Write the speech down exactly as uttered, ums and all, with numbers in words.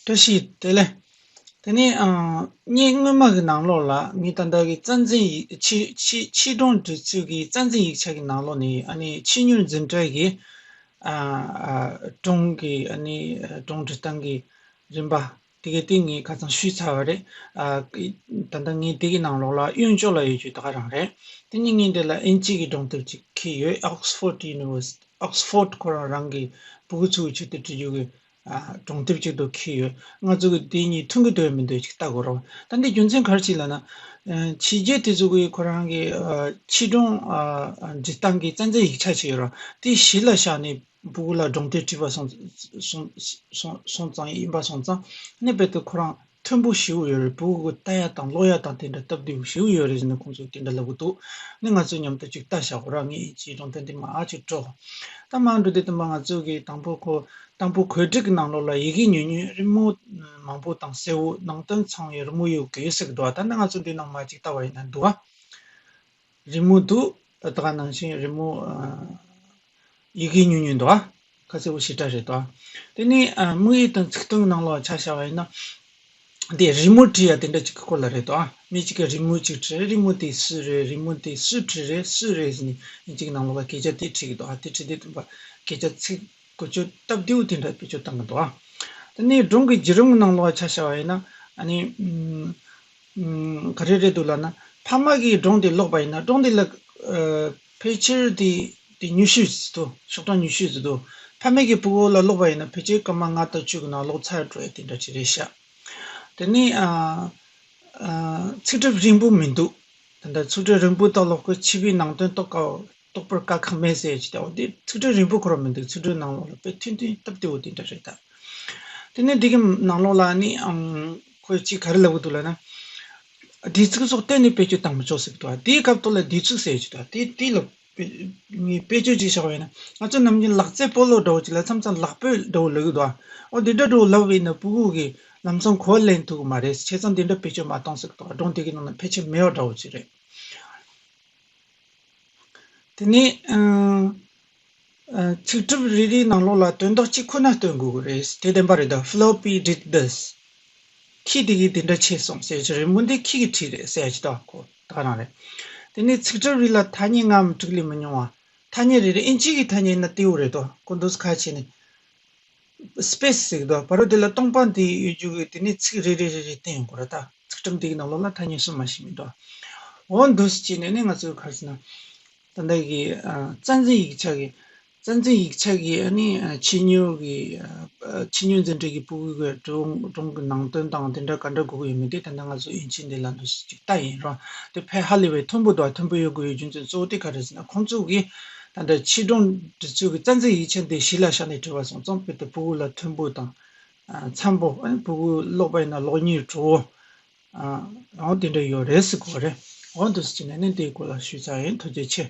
བཀྲ་ཤིས་བདེ་ལེགས། དེ་ནས་ཨ། ངས་སྔོན་མ་གི་ནང་ལོགས་ལ་ངས་ད་ལྟ་གི་རྩ་འཛིན་ཡིག་ཕྱི་ཕྱི་ཕྱིའི་སྒྲུང་འབྲི་ཚུལ་གྱི་རྩ་འཛིན་ཡིག་ཆ་གི་ནང་ལོགས་ནས་ཨ་ནི་ཕྱི་མྱུར་འཛིན་གྲྭ་གི་ཨ་ཨ་སྒྲུང་གི་ཨ་ནི་སྒྲུང་འབྲི་སྟངས་ཀྱི་རིམ་པ་དེ་གའི་སྟེང་ངས་ཁ་སང་ཞུས་ཚར་བ་རེད། ཨ་ད་ལྟ་ངས་དེ་གི་ནང་ལོགས་ལ་གཡོན་ཕྱོགས་ལ་ཡོད་རྒྱུ་ད་ག་རང་རེད། དེ་ནས་ངས་འདི་ལ་དབྱིན་ཇི་གི་སྒྲུང་དེབ་ཅིག་ཁྱེར་ཡོད། Oxford University Oxford ཁོ་རང་རང་གི་ཕྲུ་གུ་ཚོའི་ཆེད་དུ་བྲིས་རྒྱུ་གི་ཨ་སྒྲུང་དེབ་ཅིག་ཏུ་འཁྱེར་ཡོད། ང་ཚོ་གི་དེ་གཉིས་མཐུན་གི་འདུག་མི་འདུག་ཅིག་ལྟ་དགོས་རོགས། ད་འདི་རྒྱུ་མཚན་ག་རེ་ཅིག་ལབ་ན། ཨ་ཕྱི་རྒྱལ་དེ་ཚོ་གི་ཁོ་རང་གི་ཨ་ཕྱི་སྒྲུང་ཨ་འབྲི་སྟངས་ཀྱི་རྩ་འཛིན་ཡིག་ཆ་ཅིག་ཡོད་ར། དེ་གཞི་ལ་བཞག་ནས་ཕྲུ་གུ་ལ་སྒྲུང་དེབ་བྲིས་པ་སོང་སོང་སོང་སོང་ཙང་ཡིན་པ་སོང་ཙང་ནི་རྦད་དེ་ཁོ་རང་མཐོན་པོ་ཞེ་པོ་ཡོད་རེད། ཕྲུ་གུ་ལྟ་ཡ་དང་ཀློག་ཡ་དང་དེ་འདྲ་སྟབས་བདེ་པོ་ཞེ་པོ་ཡོད་རེད་ཟེར་ནས་ཁོང་ཚོས་དེ་འདྲ་ལབ་གི་འདུག་ནི་ང་ཚོས་མཉམ་དུ་ཅིག་ལྟ་བཞག་གོ་ར། ངས་ཅིག་སྒྲུང་དེབ་འདི་མར་ཅིག་དཀྲོལ། ད་མར་འགྲོ་དུས་ཙམ་པ་ང་ཚོ་གི་དང་པོ་ཁོ་དང་པོ་གོ་སྒྲིག་གི་ནང་ལོགས་ལ་ཡི་གེ་ཉུང་ཉུང་རི་མོ་མང་པོ་དང་གསལ་བོ་ནང་དོན་ཚང་བའི་རི་མོ་ཡོད་དགོས་ཟེར་གི་འདུག་ད་ནི་ང་ཚོ་འདི་ནང་མར་ཅིག་ལྟ་བ་ཡིན་ན་འདུག་ཨ། རི་མོ་འདུག་ད་ག་ནང་བཞིན་རི་མོ་ཨ། ཡི་གེ་ཉུང་ཉུང་འདུག་ཨ། ཁ་གསལ་པོ་ཞེ་དྲག་རེད་དོ། དེ་ནས་ཨ་དམིགས་ཡུལ་དང་ཚིག་དོན་ནང་ལོགས་ཆ་བཞག་པ་ཡིན་ན། འདི་རི་མོ་བྲིས་ཡ་དེ་འདྲ་ཅིག་གི་སྐོར་ལ་རེད་དོ། མི་གཅིག་གིས་རི་མོ་ཅིག་བྲིས། རི་མོ་དེ་སུའི་རེད། རི་མོ་དེ་སུས་བྲིས་རེད། སུའི་རེད་ཟེར་ནས་མི་གཅིག་ནང་ལོགས་ལ་སྐད་ཆ་དེ་དྲིས་ཀྱི་འདུག་ཨ། དེ་དྲིས་དུས་ཙམ་པ་སྐད་ཆ་ཚིག་བཀོལ་སྤྱོད་སྟབས་བདེ་པོ་དེ་འདྲ་བེད་སྤྱོད་བཏང་གི་འདུག་ཨ། དེ་ནས་སྒྲུང་གི་བརྒྱུད་རིམ་གྱི་ནང་ལོགས་ཆ་བཞག་པ་ཡིན་ན་ཨ་ནི། ཨུམ། ཨུམ། ག་རེ་རེད་འདུག་ལབ་ན། ཕ་མ་གིས་སྒྲུང་དེ་ཀློག་པ་ཡིན་ན་སྒྲུང་དེ་ལ་ཨ་ཕལ་ཆེར་དེ་དེ་ཉུང་ཤོས་ཟིག་འདུག་ཤོག་གྲངས་ཉུང་ཤོས་ཟིག་འདུག་ཕ་མ་གིས་ཕྲུ་གུ་ལ་ཀློག་པ་ཡིན་ན་ཕལ་ཆེར་སྐར་མ་ལྔ་དང་བཅུ་གི་ནང་ཀློག་ཚར་འགྲོ་ཡ་དེ་འདྲ་ཅིག་རེད་ཤག་དེ་ནས་ཨ་ཨ་ཚིག་གྲུབ་རིང་པོ་མི་འདུག་ད་ལྟ་ཚིག་གྲུབ་རིང་པོ་ལྟ་ཀློག་གི་ཕྱི་པའི་ནང་དོན་རྟོགས་དཀའ་རྟོགས་པར་དཀའ་ཁག་མེད་ཟེར་གྱི་འདུག་དེ་ཚིག་གྲུབ་རིང་པོ་ཁོ་རང་མི་འདུག་ཚིག་གྲུབ་ནང་ལོགས་ལ་དཔེ་ཐུང་ཐུང་སྟབས་བདེ་པོ་དེ་འདྲ་རེད་ད། དེ་ནས་འདི་གི་ནང་ལོགས་ལ་ནི་ཨང་ཁོས་ཅིག་ག་རེ་ལབ་གི་འདུག་ལབ་ན། བསྡུས་ཚིག་སོགས་གཏན་ནས་བེད་སྤྱོད་བཏང་མི་ཆོག་ཟེར་གི་འདུག་དེའི་སྐབས་ཐོག་ལ་བསྡུས་ཚིག་ཟེར་གྱི་འདུག་དེ་དེ་ལ་དཔེ་ངས་བེད་སྤྱོད་ཅིག་བཞག་པ་ཡིན་ན། ང་ཚོ་ནམ་རྒྱུན་ལག་རྩེད་སྤོ་ལོ་འདྲ་བོ་ཅིག་ལ་མཚམས་མཚམས་ལག་སྤོས་འདྲ་བོ་ལབ་གི་འདུག་ཨོ་དེ་འདྲ་འདྲ་བོ་ལབ་པ་ཡིན་ན་ཕྲུ་གུ་གིས་ལམ་སང་གོ་བ་ལེན་ཐུབ་གི་མ་རེད། བྱས་ཙང་དེ་འདྲ་བེད་སྤྱོད་མ་གཏོང་ཟེར་གི་འདུག་སྒྲུང་དེ་གི་ནང་ན་ཕལ་ཆེར་མེད་པ་འདྲ་བོ་ཅིག་རེད། དེ་ནས་ཨ་ཨ་ཚིག་གྲུབ་རེ་རེའི་ནང་ལོགས་ལ་དོན་དག་གཅིག་ཁོ་ན་སྟོན་དགོས་ཀྱི་རེད། དེ་བདེན་པ་རེད་ད། Floppy did this. ཁྱི་དེ་གིས་དེ་འདྲ་བྱས་སོང་ཟེར་གྱི་རེད། མོ་འདི་ཁྱི་གིས་བྲིས་རེད་ཟེར་གྱི་ད་ཁོ་ད་ག་རང་རེད། དེ་ནས་ཚིག་གྲུབ་རེ་ལ་ཐ་སྙད་ལྔའམ་དྲུག་ལས་མི་ཉུང་བ། ཐ་སྙད་རེ་རེ་ཨིན་ཇི་གི་ཐ་སྙད་ཡིན་ན་ཏེའུ་རེད་དོ། ཁོ་འདུག་སེ་ཁ་ཕྱེ་ནས། སྤེ་སི་ཟེར་གི་འདུག་བར་དུ་དེ་ལ་སྟོང་པ་འདི་ཡོད་རྒྱུ་གི་དེ་ནས་ཚིག་རེ་རེ་རེ་རེ་བསྟན་ཡོང་གི་རེད་ད། ཚིག་གྲུབ་འདི་གི་ནང་ལོགས་ལ་ཐ་སྙད་གསུམ་མ་ཞིག་མི་འདུག་འོ་འདུག་སེ་བྱས་ནས་ནི་ང་ཚོས་ག་རེ་ཟེར་ན། ད་ལྟ་གི་ཨ་རྩ་འཛིན་ཡིག་ཆ་གི་རྩ་འཛིན་ཡིག་ཆ་གི་ཨ་ནི་ཨ་ཕྱི་མྱུལ་གི་ཨ་ཕྱི་མྱུལ་འཛིན་གྲྭ་གི་ཕྲུ་གུ་གི་སྒྲུང་སྒྲུང་གི་ནང་དོན་དང་དེ་འདྲ་ག་འདྲ་དགོས་ཀྱི་ཡོད་མེད་དེ་ད་ལྟ་ང་ཚོ་ཨིན་ཇི་འདི་ལ་འདུག་སེ་ཅིག་ལྟ་ཡིན་རོགས། དེ་ཕལ་ཧ་ལས་པའི་མཐོན་པོ་འདུག་མཐོན་པོ་ཡོད་དགོས་ཡོད་རྒྱུ་མཚན་གཙོ་བོ་དེ་ག་རེ་ཟེར་ན་ཁོང་ཚོ་གིས་ད་ལྟ་ཕྱིའི་སྒྲུང་འབྲི་ཚུལ་གྱི་རྩ་འཛིན་ཡིག་ཆ་འདི་གཞི་ལ་བཞག་ནས་བྲིས་པ་སོང་ཙང་དཔེ་དེ་ཕྲུ་གུ་ལ་མཐོན་པོ་དང་འཚམ་པོ། ཕྲུ་གུ་ཀློག་པ་ཡིན་ན་ཀློག་མཁན་བྲོ་བོ་ཡང་དེ་འདྲ་ཡོད་རེད་ཟེར་གོ་རེད། འོ་འདུག་སེ་བྱས་ནས་ནི་དེའི་སྐོར་ལ་ཞུས་ཚར་ཡིན། ཐུགས་རྗེ་ཆེ།